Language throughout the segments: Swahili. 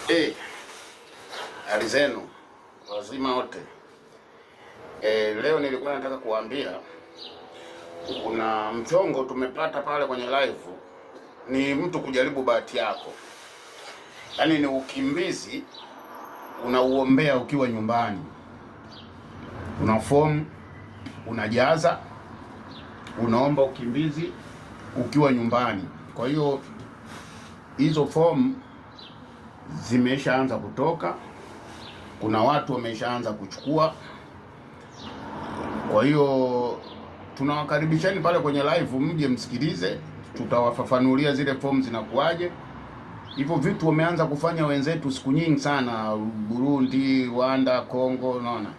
Eh, hali zenu wazima wote. Leo nilikuwa nataka kuambia kuna mchongo tumepata pale kwenye live, ni mtu kujaribu bahati yako, yaani ni ukimbizi unauombea ukiwa nyumbani. Una fomu unajaza, unaomba ukimbizi ukiwa nyumbani. Kwa hiyo hizo fomu zimeshaanza kutoka, kuna watu wameshaanza kuchukua. Kwa hiyo tunawakaribishani pale kwenye live, mje msikilize, tutawafafanulia zile fomu zinakuwaje. Hivyo vitu wameanza kufanya wenzetu siku nyingi sana, Burundi, Rwanda, Kongo. Unaona,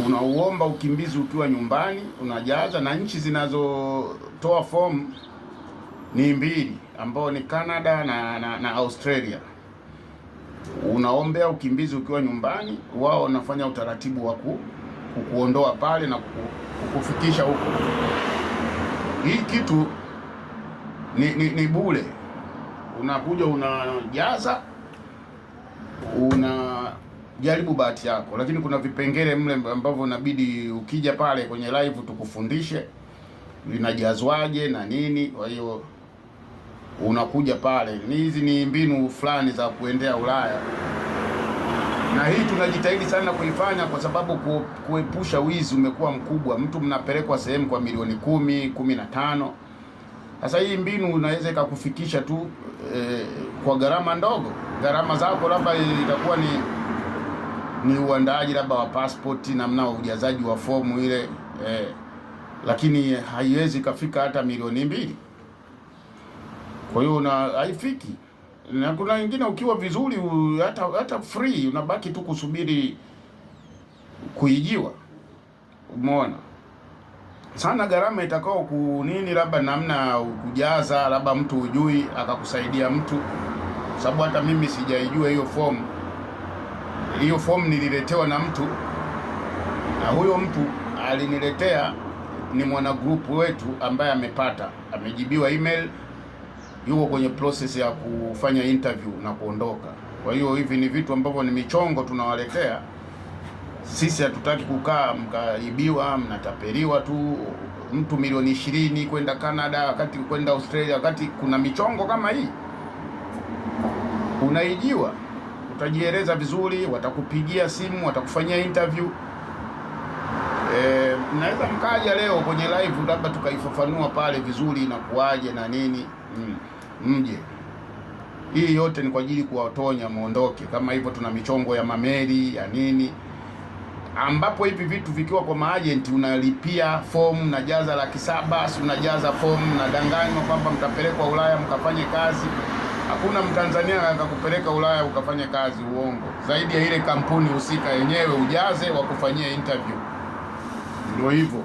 unauomba ukimbizi ukiwa nyumbani, unajaza. Na nchi zinazotoa fomu ni mbili, ambao ni Canada na Australia. Unaombea ukimbizi ukiwa nyumbani, wao wanafanya utaratibu wa kukuondoa pale na kukufikisha huko. Hii kitu ni bure, unakuja unajaza, unajaribu bahati yako, lakini kuna vipengele mle ambavyo inabidi ukija pale kwenye live tukufundishe vinajazwaje na nini. Kwa hiyo unakuja pale, ni hizi ni mbinu fulani za kuendea Ulaya, na hii tunajitahidi sana kuifanya kwa sababu kuepusha wizi umekuwa mkubwa. Mtu mnapelekwa sehemu kwa milioni 10, 15. Sasa hii mbinu unaweza ikakufikisha tu kwa gharama ndogo. Gharama zako labda itakuwa ni uandaaji labda wa passport, namna ujazaji wa fomu ile lakini haiwezi ikafika hata milioni 2. Kwa hiyo na haifiki. Na kuna wengine ukiwa vizuri hata free unabaki tu kusubiri kuijiwa. Umeona? Sana gharama itakao kunini, labda namna kujaza, labda mtu hujui akakusaidia mtu, sababu hata mimi sijaijua hiyo fomu. Hiyo fomu nililetewa na mtu, na huyo mtu aliniletea ni mwana group wetu ambaye amepata, amejibiwa email, yuko kwenye process ya kufanya interview na kuondoka. Kwa hiyo hivi ni vitu ambavyo ni michongo tunawaletea sisi. Hatutaki kukaa mkaibiwa, mnatapeliwa tu, mtu milioni 20 kwenda Canada, wakati kwenda Australia, wakati kuna michongo kama hii unaijiwa. Utajieleza vizuri, watakupigia simu, watakufanyia interview. Mnaweza mkaja leo kwenye live labda tukaifafanua pale vizuri na kuwaje na nini. Mje. Hii yote ni kwa ajili kuwatonya muondoke. Kama hivyo tuna michongo ya mameli ya nini, ambapo hivi vitu vikiwa kwa maagent unalipia fomu, unajaza 700,000, si unajaza fomu, unadanganywa kwamba mtapelekwa Ulaya mkafanye kazi. Hakuna Mtanzania akakupeleka Ulaya ukafanye kazi, uongo. Zaidi ya ile kampuni husika yenyewe ujaze wakufanyie interview. Ndio hivyo.